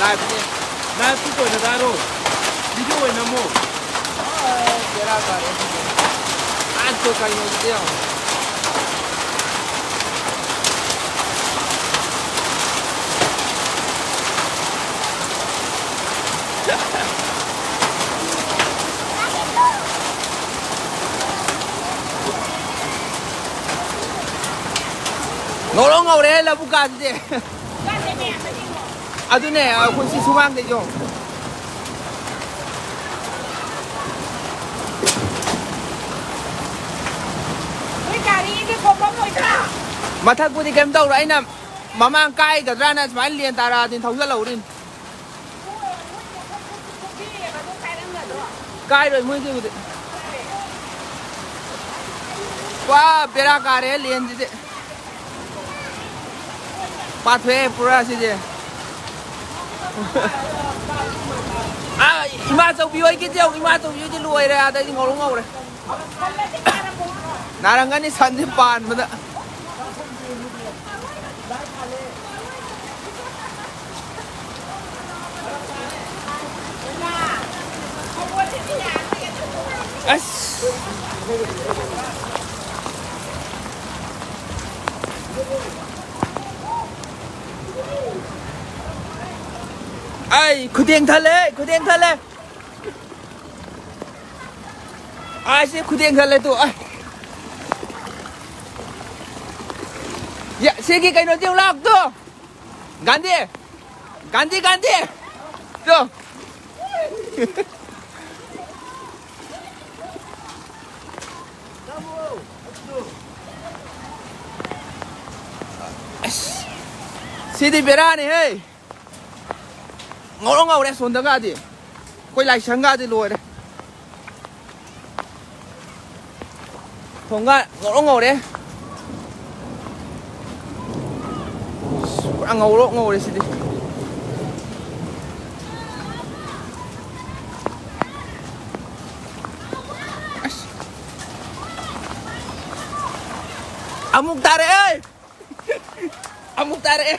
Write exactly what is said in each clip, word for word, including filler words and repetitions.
ꯂꯥꯏꯚꯅꯦ꯫ ꯂꯥꯏꯚꯇꯤ ꯀꯣꯟꯅ ꯊꯥꯔꯣ꯫ ꯚꯤꯗꯤꯑꯣ ꯑꯣꯏꯅ ꯅꯝꯃꯣ꯫ ꯑꯁ, ꯕꯦꯔꯥ ꯀꯥꯔꯦ ꯁꯤꯗꯤ꯫ ꯑꯁ, ꯀꯩꯅꯣꯁꯤꯗꯤ ꯌꯦꯡꯉꯣ꯫ ꯉꯧꯔꯣꯛ ꯉꯧꯔꯦ ꯂꯧꯕꯨꯛ ꯀꯥꯁꯤꯗꯤ꯫ ꯑꯗꯨꯅꯦ, ꯑꯩꯈꯣꯏ ꯁꯤ ꯁꯨꯃꯥꯡꯗꯩꯁꯨ꯫ ꯅꯣꯏ ꯒꯥꯔꯤꯗꯤ ꯈꯣꯡꯐꯝ ꯂꯣꯏꯗ꯭ꯔꯥ? ꯃꯊꯛꯄꯨꯗꯤ ꯀꯩꯝ ꯇꯧꯔꯣꯏ, ꯑꯩꯅ ꯃꯃꯥꯡ ꯀꯥꯏꯒꯗ꯭ꯔꯥꯅ ꯁꯨꯃꯥꯏꯅ ꯂꯦꯟ ꯇꯥꯔꯛꯑꯗꯤ ꯊꯧꯖꯜꯍꯧꯔꯤꯅꯤ꯫ ꯀꯥꯏꯔꯣꯏ ꯃꯣꯏꯗꯤꯕꯨꯗꯤ꯫ ꯄꯨꯔꯥ ꯕꯦꯔꯥ ꯀꯥꯔꯦ ꯂꯦꯟꯁꯤꯗꯤ꯫ ꯄꯥꯊꯣꯛꯑꯦ ꯄꯨꯔꯥ ꯁꯤꯗꯤ꯫ ꯑꯥ, ꯏꯃꯥ ꯆꯧꯕꯤ ꯍꯣꯏꯒꯤꯗꯤ ꯌꯦꯡꯉꯨ, ꯏꯃꯥ ꯆꯧꯕꯤ ꯍꯣꯏꯗꯤ ꯂꯣꯏꯔꯦ, ꯑꯗꯩꯗꯤ ꯉꯧꯔꯣꯛ ꯉꯧꯔꯦ꯫ ꯅꯥꯔꯝꯒꯅꯤ ꯁꯟꯁꯦ ꯄꯥꯟꯕꯗ꯫ ꯑꯁ꯫ ꯑꯩ ꯈꯨꯗꯦꯡ ꯊꯜꯂꯦ, ꯈꯨꯗꯦꯡ ꯊꯜꯂꯦ꯫ ꯑꯥ, ꯁꯤ ꯈꯨꯗꯦꯡ ꯊꯜꯂꯦ ꯇꯨ꯫ ꯑꯥ꯫ ꯌꯥ, ꯁꯤꯒꯤ ꯀꯩꯅꯣꯗꯤ ꯑꯃꯨꯛ ꯂꯥꯛꯇꯣ꯫ ꯒꯥꯟꯙꯤ! ꯒꯥꯟꯙꯤ, ꯒꯥꯟꯙꯤ! ꯇꯣ꯫ ꯑꯁ, ꯁꯤꯗꯤ ꯕꯦꯔꯥꯅꯤꯍꯦ꯫ ꯉꯧꯔꯣꯛ ꯉꯧꯔꯦ ꯁꯣꯝꯗꯒꯗꯤ꯫ ꯑꯩꯈꯣꯏ ꯂꯥꯏꯁꯪꯒꯗꯤ ꯂꯣꯏꯔꯦ꯫ ꯊꯣꯡꯒꯥꯟ ꯉꯧꯔꯣꯛ ꯉꯧꯔꯦ꯫ ꯄꯨꯔꯥ ꯉꯧꯔꯣꯛ ꯉꯧꯔꯦ ꯁꯤꯗꯤ꯫ ꯑꯁ꯫ ꯑꯃꯨꯛ ꯇꯥꯔꯛꯑꯦ! ꯑꯃꯨꯛ ꯇꯥꯔꯛꯑꯦ!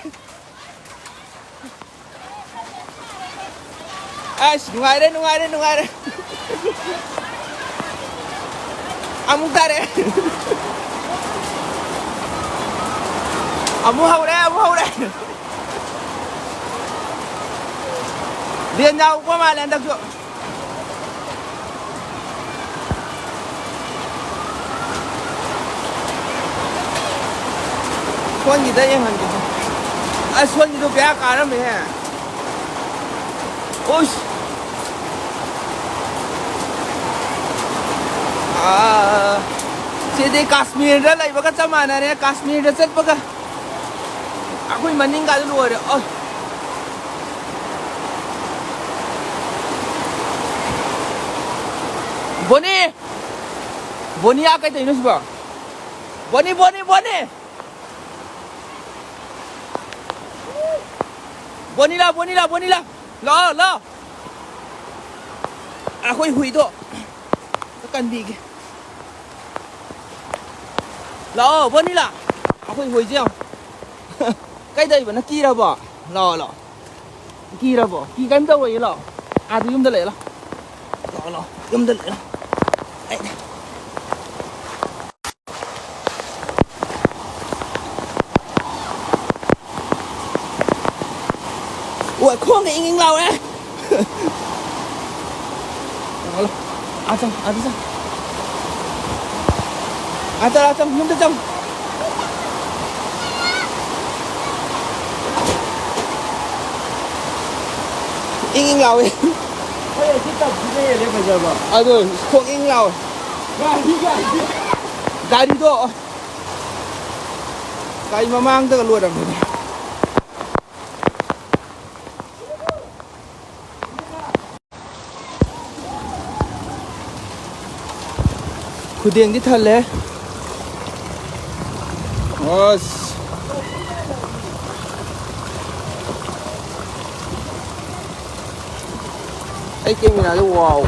ꯑꯁ, ꯅꯨꯡꯉꯥꯏꯔꯦ, ꯅꯨꯡꯉꯥꯏꯔꯦ, ꯅꯨꯡꯉꯥꯏꯔꯦ꯫ ꯑꯃꯨꯛ ꯇꯥꯔꯦ꯫ ꯑꯃꯨꯛ ꯍꯧꯔꯦ, ꯑꯃꯨꯛ ꯍꯧꯔꯦ꯫ ꯂꯦꯟ ꯌꯥꯎꯕ ꯃꯥꯜꯂꯦ ꯍꯟꯗꯛꯁꯨ꯫ ꯁꯣꯟꯒꯤꯗ ꯌꯦꯡꯍꯟꯒꯦ꯫ ꯑꯁ, ꯁꯣꯟꯒꯤꯗꯣ ꯕꯦꯔꯥ ꯀꯥꯔꯝꯃꯦꯍꯦ꯫ ꯎꯁ꯫ ꯑꯥ, ꯁꯤꯗꯤ ꯀꯥꯁꯃꯤꯔꯗ ꯂꯩꯕꯒ ꯆꯞ ꯃꯥꯟꯅꯔꯦ, ꯀꯥꯁꯃꯤꯔꯗ ꯆꯠꯄꯒ꯫ ꯑꯩꯈꯣꯏ ꯃꯅꯤꯡꯒꯥꯗꯤ ꯂꯣꯏꯔꯦ꯫ ꯑꯣ꯫ ꯕꯣꯅꯤ! ꯕꯣꯅꯤ, ꯑꯥ ꯀꯩ ꯇꯧꯔꯤꯅꯣ ꯁꯤꯕꯣ? ꯕꯣꯅꯤ, ꯕꯣꯅꯤ, ꯕꯣꯅꯤ! ꯕꯣꯅꯤꯂꯥ, ꯕꯣꯅꯤꯂꯥ, ꯕꯣꯅꯤꯂꯥ! ꯂꯥꯛꯑꯣ, ꯂꯥꯛꯑꯣ! ꯑꯩꯈꯣꯏ ꯍꯨꯏꯗꯣ ꯀꯟꯕꯤꯒꯦ꯫ ꯂꯥꯛꯑꯣ, ꯕꯣꯅꯤꯂꯥ! ꯑꯩꯈꯣꯏ ꯍꯨꯏꯁꯦ ꯌꯦꯡꯉꯣ꯫ ꯀꯩꯗꯧꯔꯤꯕ? ꯅꯪ ꯀꯤꯔꯕꯣ? ꯂꯥꯛꯑꯣ, ꯂꯥꯛꯑꯣ꯫ ꯀꯤꯔꯕꯣ? ꯀꯤ ꯀꯩꯝ ꯇꯧꯔꯣꯏꯌꯦ, ꯂꯥꯛꯑꯣ꯫ ꯑꯥꯗ ꯌꯨꯝꯗ ꯂꯩꯌꯣ, ꯂꯥꯛꯑꯣ꯫ ꯂꯥꯛꯑꯣ, ꯂꯥꯛꯑꯣ꯫ ꯌꯨꯝꯗ ꯂꯩꯌꯣ꯫ ꯑꯩ꯫ ꯑꯣ, ꯈꯣꯡꯒ ꯏꯪ ꯏꯪ ꯂꯥꯎꯔꯦ꯫ ꯑꯥ ꯆꯪ, ꯑꯥꯗ ꯆꯪ꯫ ꯑꯥ ꯆꯪ, ꯑꯥ ꯆꯪ, ꯌꯨꯝꯗ ꯆꯪ꯫ ꯏꯪ ꯏꯪ ꯂꯥꯎꯋꯦ꯫ ꯑꯩ ꯑꯁꯤ ꯇꯞꯁꯤꯗ ꯍꯦꯜꯂꯦ ꯐꯖꯕ꯫ ꯑꯗꯣ ꯈꯣꯡ ꯏꯪ ꯂꯥꯎꯋꯦ꯫ ꯒꯥꯔꯤ, ꯒꯥꯔꯤ꯫ ꯒꯥꯔꯤꯗꯣ ꯒꯥꯔꯤ ꯃꯃꯥꯡꯗꯒ ꯂꯣꯏꯔꯝꯃꯦꯅꯦ꯫ ꯈꯨꯗꯦꯡꯗꯤ ꯊꯜꯂꯦ꯫ ꯑꯁ꯫ ꯑꯩ ꯀꯦꯃꯦꯔꯥꯁꯦ ꯋꯥꯎ꯫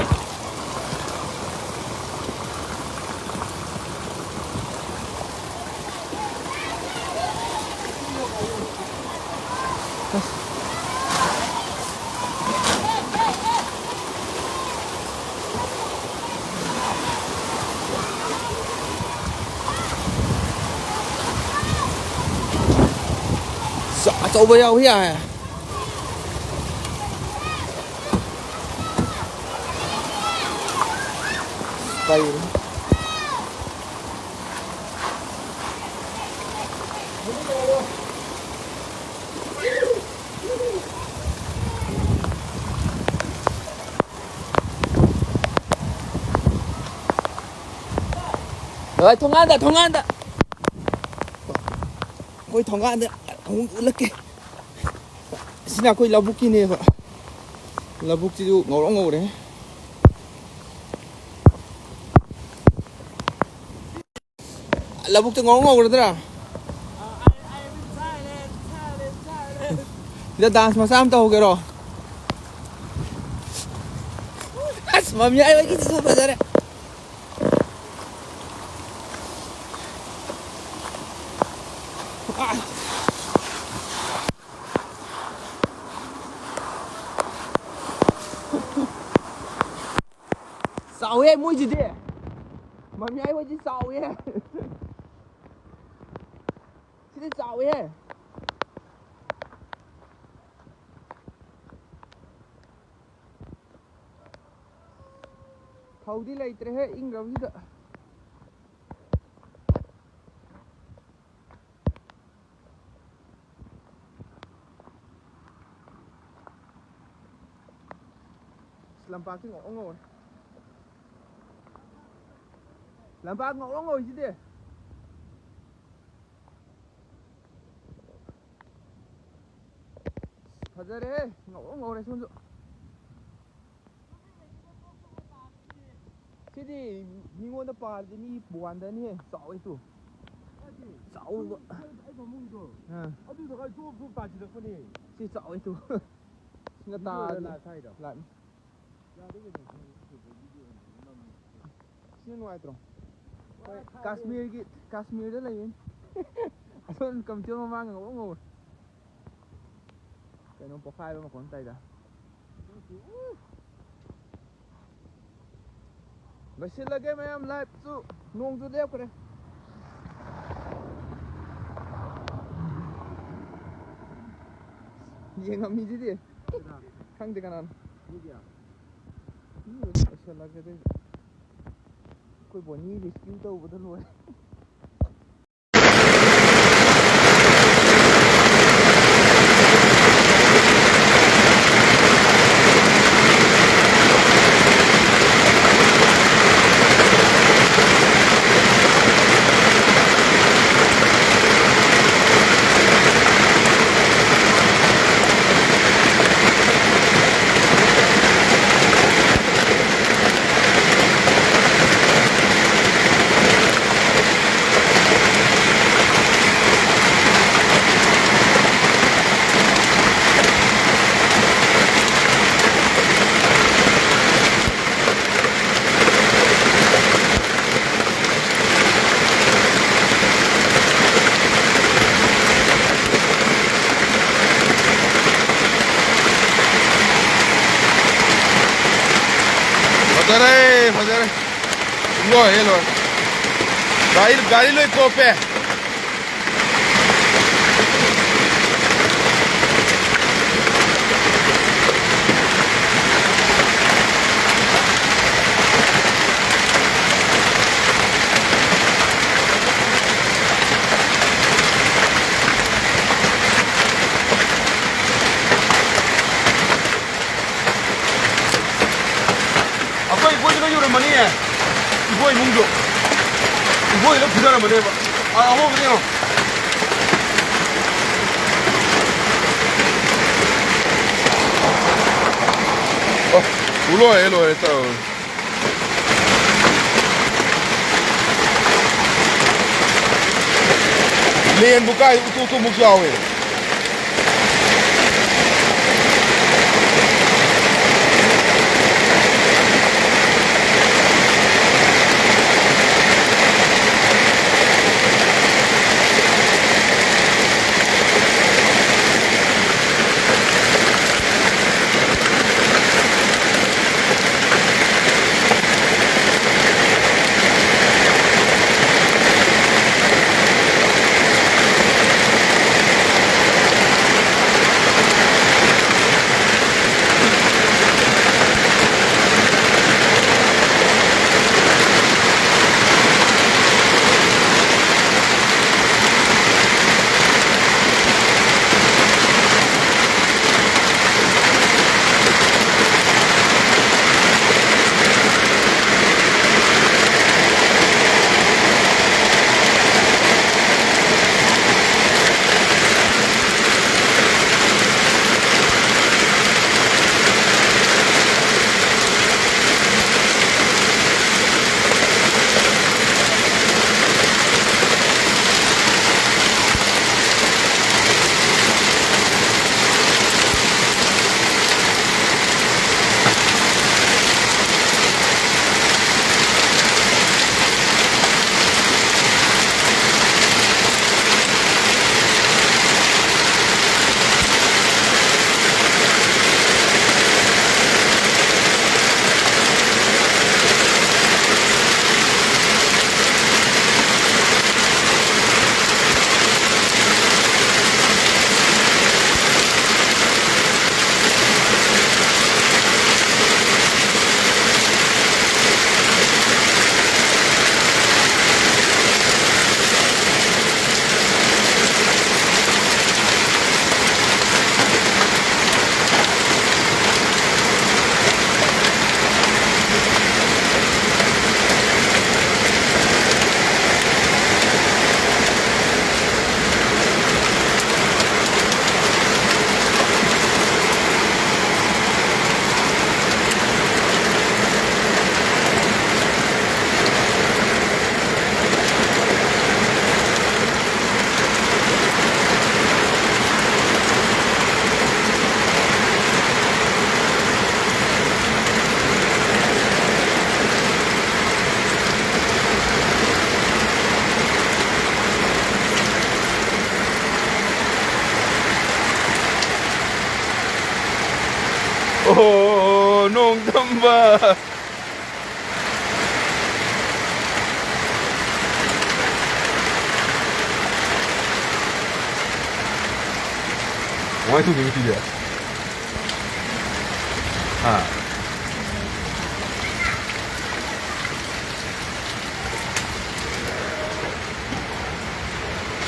ꯑꯆꯧꯕ ꯌꯥꯎꯏ ꯌꯥꯏ꯫ ꯀꯩꯅꯣ? ꯍꯣꯏ, ꯊꯣꯡꯒꯥꯟꯗ, ꯊꯣꯡꯒꯥꯟꯗ꯫ ꯑꯩꯈꯣꯏ ꯊꯣꯡꯒꯥꯟꯗ ꯑꯃꯨꯛ ꯎꯠꯂꯛꯀꯦ꯫ ꯑꯁꯤꯅ ꯑꯩꯈꯣꯏ ꯂꯧꯕꯨꯛꯀꯤꯅꯦꯕ꯫ ꯂꯧꯕꯨꯛꯁꯤꯁꯨ ꯉꯧꯔꯣꯛ ꯉꯧꯔꯦ꯫ ꯂꯧꯕꯨꯛꯇ ꯉꯧꯔꯣꯛ ꯉꯧꯔꯗ꯭ꯔꯥ? ꯁꯤꯗ dance ꯃꯆꯥ ꯑꯃ ꯇꯧꯍꯧꯒꯦꯔꯣ? ꯑꯁ, ꯃꯃꯤ ꯍꯥꯏꯕꯒꯤꯁꯤꯁꯨ ꯐꯖꯔꯦ꯫ ꯆꯥꯎꯋꯦ ꯃꯣꯏꯁꯤꯗꯤ꯫ ꯃꯃꯤ ꯍꯥꯏꯕꯗꯤ ꯆꯥꯎꯋꯦ꯫ ꯁꯤꯗꯤ ꯆꯥꯎꯋꯦ꯫ ꯊꯧꯗꯤ ꯂꯩꯇ꯭ꯔꯦꯍꯦ ꯏꯪꯈ꯭ꯔꯕꯁꯤꯗ꯫ ꯂꯝꯄꯥꯛꯁꯤ ꯉꯧꯔꯣꯛ ꯉꯧꯔꯦ꯫ ꯂꯝꯄꯥꯛ ꯉꯧꯔꯣꯛ ꯉꯧꯔꯤꯁꯤꯗꯤ꯫ ꯐꯖꯔꯦꯍꯦ, ꯉꯧꯔꯣꯛ ꯉꯧꯔꯦ ꯁꯣꯝꯁꯨ꯫ ꯁꯤꯗꯤ ꯃꯤꯉꯣꯟꯗ ꯄꯥꯔꯗꯤ ꯃꯤ ꯋꯥꯟꯗꯅꯤꯍꯦ, ꯆꯥꯎꯋꯦ ꯇꯨ꯫ ꯆꯥꯎꯕ꯫ ꯑꯩ ꯐꯃꯨꯡꯗꯣ꯫ ꯑꯥ꯫ ꯑꯗꯨꯗꯣ ꯑꯩ ꯆꯣꯞ ꯆꯣꯞ ꯇꯥꯁꯤꯜꯂꯛꯄꯅꯦ꯫ ꯁꯤ ꯆꯥꯎꯋꯦ ꯇꯨ꯫ ꯁꯤꯅ ꯇꯥꯔꯗꯤ꯫ ꯂꯥꯛ ꯍꯥꯏꯔꯣ? ꯂꯥꯛꯅꯤ꯫ ꯌꯥꯗꯦ ꯀꯩꯅꯣ, ꯁꯤꯅ ꯅꯨꯡꯉꯥꯏꯇ꯭ꯔꯣ? ꯍꯣꯏ, ꯀꯥꯁꯃꯤꯔꯒꯤ, ꯀꯥꯁꯃꯤꯔꯗ ꯂꯩꯌꯦ꯫ ꯑꯁꯣꯝ ꯀꯝꯆꯣꯟ ꯃꯃꯥꯡꯒ ꯉꯧꯔꯣꯛ ꯉꯧꯔꯦ꯫ ꯀꯩꯅꯣ ꯄꯣꯈꯥꯏꯕ ꯃꯈꯣꯟ ꯇꯥꯏꯗ꯫ ꯂꯣꯏꯁꯤꯜꯂꯒꯦ ꯃꯌꯥꯝ, live ꯁꯨ ꯅꯣꯡꯁꯨ ꯂꯦꯞꯈ꯭ꯔꯦ꯫ ꯌꯦꯡꯉꯝꯃꯤꯁꯤꯗꯤ꯫ ꯈꯪꯗꯦ ꯀꯅꯥꯅꯣ꯫ ꯃꯤ ꯂꯣꯏꯁꯜꯂꯒꯦ ꯑꯗꯨꯏꯗꯤ꯫ ꯑꯩꯈꯣꯏ ꯕꯣꯅꯤ rescue ꯇꯧꯕꯗ ꯂꯣꯏꯔꯦ꯫ ꯐꯖꯔꯦ, ꯐꯖꯔꯦ꯫ ꯂꯣꯏꯔꯦ, ꯂꯣꯏꯔꯦ꯫ ꯒꯥꯔꯤ, ꯒꯥꯔꯤ ꯂꯣꯏ ꯀꯣꯞꯄꯦ꯫ ꯑꯩꯈꯣꯏ ꯏꯕꯣꯏꯗꯨꯅ ꯌꯨꯔꯝꯃꯅꯤꯌꯦ꯫ ꯏꯕꯣꯏ ꯏꯃꯨꯡꯗꯣ꯫ ꯏꯕꯣꯏꯗ ꯐꯨꯊꯔꯝꯃꯅꯦꯕ꯫ ꯑꯥ, ꯑꯍꯣꯕꯗ ꯌꯦꯡꯉꯣ꯫ ꯑꯣ, ꯂꯣꯏꯔꯦ, ꯂꯣꯏꯔꯦ, ꯇꯧꯔꯦ꯫ ꯂꯦꯟꯕꯨ ꯀꯥꯏ ꯎꯇꯨ ꯎꯇꯨꯃꯨꯛ ꯆꯥꯎꯋꯦ꯫ ꯑꯣ, ꯅꯣꯡ ꯊꯝꯕ꯫ ꯀꯃꯥꯏꯅ ꯇꯧꯗꯣꯏꯅꯣ ꯁꯤꯗꯤ? ꯍꯥ?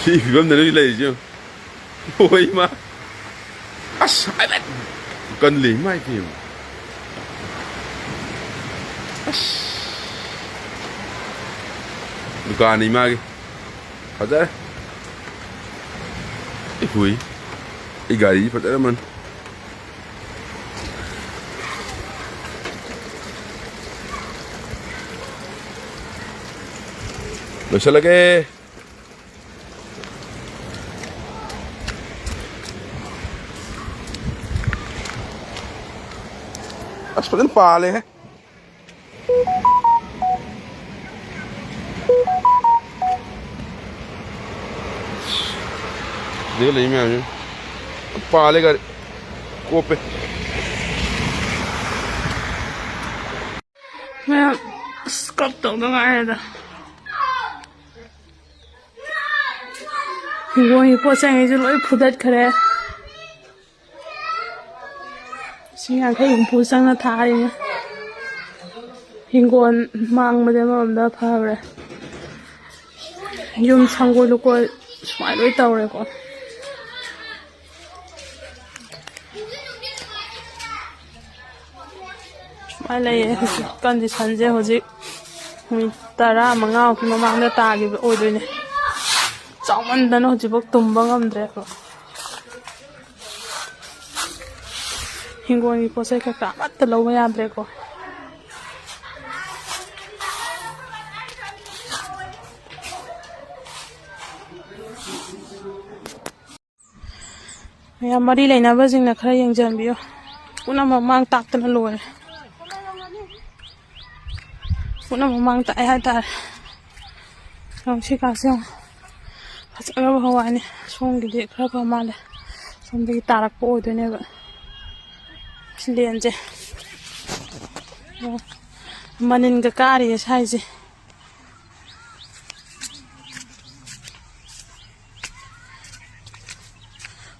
ꯁꯤ ꯐꯤꯕꯝꯗꯅꯤ ꯂꯩꯔꯤꯁꯦ ꯌꯦꯡꯉꯨ꯫ ꯍꯣꯏ, ꯏꯃꯥ꯫ ꯑꯁ, ꯍꯥꯏꯐꯦꯠ ꯀꯜꯂꯤ, ꯏꯃꯥ ꯏꯕꯦꯝꯃ꯫ ꯑꯁ꯫ ꯗꯨꯀꯥꯟꯅꯤ ꯃꯥꯒꯤ꯫ ꯐꯖꯔꯦ꯫ ꯑꯩ ꯍꯨꯏ꯫ ꯑꯩ ꯒꯥꯔꯤ ꯐꯖꯔꯝꯃꯅꯤ꯫ ꯂꯣꯏꯁꯤꯜꯂꯒꯦ꯫ ꯑꯁ, ꯐꯖꯅ ꯄꯥꯜꯂꯦꯍꯦ꯫ ꯁꯤꯗ ꯂꯩ ꯃꯌꯥꯝꯁꯦ꯫ ꯄꯥꯜꯂꯦ ꯒꯥꯔꯤ꯫ ꯀꯣꯞꯄꯦ꯫ ꯃꯌꯥꯝ ꯑꯁ ꯀꯞꯇꯧꯗ ꯉꯥꯏꯔꯦꯗ꯫ ꯍꯤꯡꯒꯣꯜꯒꯤ ꯄꯣꯠ ꯆꯩꯉꯩꯁꯨ ꯂꯣꯏ ꯐꯨꯗꯠꯈ꯭ꯔꯦ꯫ ꯂꯤꯁꯤꯡ ꯌꯥꯡꯈꯩ ꯍꯨꯝꯐꯨ ꯆꯪꯅ ꯊꯥꯔꯤꯅꯦ꯫ ꯍꯤꯡꯒꯣꯜ ꯃꯥꯡꯕꯗꯤ ꯑꯃꯔꯣꯝꯗ ꯐꯈ꯭ꯔꯦ꯫ ꯌꯨꯝ ꯁꯪꯒꯣꯏ ꯂꯨꯀꯣꯏ ꯁꯨꯃꯥꯏꯅ ꯂꯣꯏ ꯇꯧꯔꯦꯀꯣ꯫ ꯁꯨꯃꯥꯏꯅ ꯂꯩꯌꯦ ꯍꯧꯖꯤꯛ ꯀꯟꯗꯤꯁꯟꯁꯦ꯫ ꯍꯧꯖꯤꯛ ꯃꯤꯅꯤꯠ ꯇꯔꯥꯃꯉꯥꯃꯨꯛꯀꯤ ꯃꯃꯥꯡꯗ ꯇꯥꯈꯤꯕ ꯑꯣꯏꯗꯣꯏꯅꯦ꯫ ꯆꯥꯎꯃꯟꯗꯅ ꯍꯧꯖꯤꯛꯐꯥꯎ ꯇꯨꯝꯕ ꯉꯝꯗ꯭ꯔꯦ ꯑꯩꯈꯣꯏ꯫ ꯍꯤꯡꯒꯣꯜꯒꯤ ꯄꯣꯠ ꯆꯩ ꯀꯩꯀꯥ ꯑꯃꯠꯇ ꯂꯧꯕ ꯌꯥꯗ꯭ꯔꯦꯀꯣ꯫ ꯃꯌꯥꯝ ꯃꯔꯤ ꯂꯩꯅꯕꯁꯤꯡꯅ ꯈꯔ ꯌꯦꯡꯁꯤꯟꯕꯤꯌꯨ꯫ ꯄꯨꯝꯅꯃꯛ ꯃꯥꯡ ꯇꯥꯛꯇꯅ ꯂꯣꯏꯔꯦ꯫ ꯄꯨꯝꯅꯃꯛ ꯃꯥꯡ ꯇꯥꯛꯑꯦ ꯍꯥꯏꯇꯥꯔꯦ꯫ ꯌꯦꯡꯉꯨ ꯁꯤ ꯀꯥꯁꯦ ꯌꯦꯡꯉꯨ꯫ ꯐꯖꯈ꯭ꯔꯕ ꯍꯋꯥꯏꯅꯤ꯫ ꯁꯣꯝꯒꯤꯗꯤ ꯈꯔ ꯐ ꯃꯥꯜꯂꯦ꯫ ꯁꯣꯝꯗꯒꯤ ꯇꯥꯔꯛꯄ ꯑꯣꯏꯗꯣꯏꯅꯦꯕ꯫ ꯂꯦꯟꯁꯦ ꯃꯅꯤꯟꯒ ꯀꯥꯔꯤꯌꯦ ꯁ꯭ꯋꯥꯏꯁꯦ꯫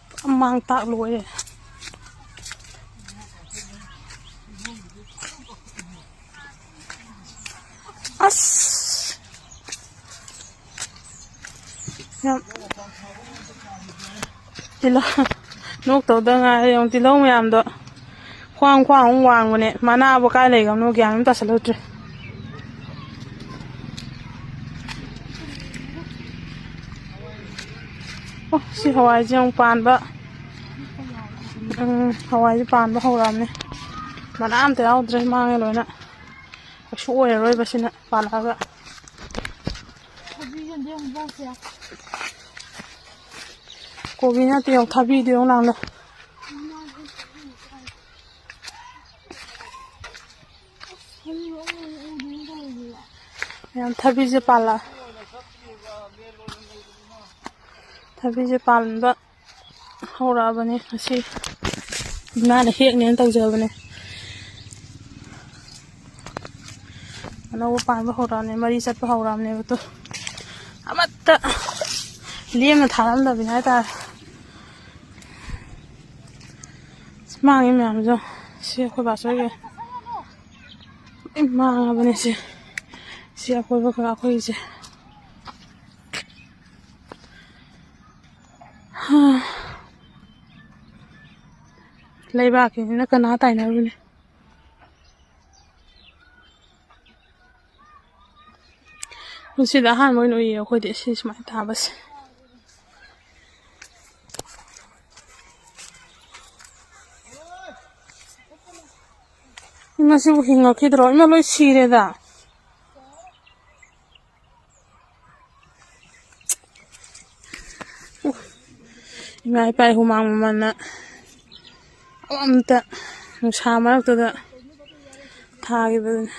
ꯄꯨꯔꯥ ꯃꯥꯡ ꯇꯥꯛ ꯂꯣꯏꯔꯦ꯫ ꯑꯁ! ꯌꯥꯝ ꯇꯤꯜꯍꯧ ꯅꯣꯛꯇꯧꯗ ꯉꯥꯏꯔꯦ꯫ ꯌꯦꯡꯉꯨ, ꯇꯤꯜꯍꯧ ꯃꯌꯥꯝꯗꯣ ꯈ꯭ꯋꯥꯡ ꯈ꯭ꯋꯥꯡ ꯑꯃꯨꯛ ꯋꯥꯡꯕꯅꯦ꯫ ꯃꯅꯥꯕꯨ ꯀꯥꯏ ꯂꯩꯒ꯭ꯔꯕꯅꯣ ꯒ꯭ꯌꯥꯟ ꯑꯃ ꯇꯥꯁꯜꯂꯛꯇ꯭ꯔꯦ꯫ ꯑꯣ, ꯁꯤ ꯍꯋꯥꯏꯁꯦ ꯑꯃꯨꯛ ꯄꯥꯟꯕ꯫ ꯎꯝ, ꯍꯋꯥꯏꯁꯦ ꯄꯥꯟꯕ ꯍꯧꯔꯛꯑꯕꯅꯦ꯫ ꯃꯅꯥ ꯑꯝꯇ ꯌꯥꯎꯗ꯭ꯔꯦ, ꯃꯥꯡꯉꯦ ꯂꯣꯏꯅ꯫ ꯀꯩꯁꯨ ꯑꯣꯏꯔꯔꯣꯏꯕ ꯁꯤꯅ ꯄꯥꯜꯂꯛꯑꯒ꯫ ꯀꯣꯕꯤ ꯅꯠꯇꯦ, ꯌꯦꯡꯉꯨ, ꯊꯕꯤꯗꯣ ꯌꯦꯡꯉꯨ ꯂꯥꯡꯅ꯫ ꯃꯌꯥꯝ ꯊꯕꯤꯁꯦ ꯄꯥꯜꯂꯛ ꯊꯕꯤꯁꯦ ꯄꯥꯟꯕ ꯍꯧꯔꯛꯑꯕꯅꯦ꯫ ꯉꯁꯤ ꯏꯃꯥꯅ ꯍꯦꯛꯅꯦꯅ ꯇꯧꯖꯕꯅꯦ꯫ ꯑꯅꯧꯕ ꯄꯥꯟꯕ ꯍꯧꯔꯛꯑꯕꯅꯦ, ꯃꯔꯤ ꯆꯠꯄ ꯍꯧꯔꯛꯑꯕꯅꯦꯕ꯫ ꯇꯨ ꯑꯃꯠꯇ ꯂꯦꯝꯅ ꯊꯥꯔꯝꯗꯕꯅꯤ ꯍꯥꯏꯇꯥꯔꯦ꯫ ꯑꯁ, ꯃꯥꯡꯉꯤ ꯃꯌꯥꯝꯁꯨ꯫ ꯁꯤ ꯑꯩꯈꯣꯏ ꯕꯥꯆꯧꯒꯤ ꯂꯣꯏ ꯃꯥꯡꯉꯕꯅꯦ꯫ ꯁꯤ, ꯁꯤ ꯑꯀꯣꯏꯕ ꯀꯩꯀꯥ ꯑꯩꯈꯣꯏꯒꯤꯁꯦ꯫ ꯍꯥ꯫ ꯂꯩꯕꯥꯛꯀꯤꯅꯤꯅ ꯀꯅꯥ ꯇꯥꯏꯅꯔꯨꯅꯤ? ꯄꯨꯟꯁꯤꯗ ꯑꯍꯥꯟꯕ ꯑꯣꯏꯅ ꯎꯏꯌꯦ ꯑꯩꯈꯣꯏꯗꯤ ꯁꯤ ꯁꯨꯃꯥꯏꯅ ꯊꯥꯕꯁꯦ꯫ ꯉꯁꯤꯕꯨ ꯍꯤꯡꯉꯛꯈꯤꯗ꯭ꯔꯣ? ꯏꯃꯥ, ꯂꯣꯏ ꯁꯤꯔꯦꯗ꯫ ꯏꯃꯥ ꯏꯄꯥ ꯍꯨꯃꯥꯡ ꯃꯃꯜꯅ ꯑꯝꯇ ꯅꯨꯡꯁꯥ ꯃꯔꯛꯇꯨꯗ ꯊꯥꯈꯤꯕꯗꯨꯅꯤ꯫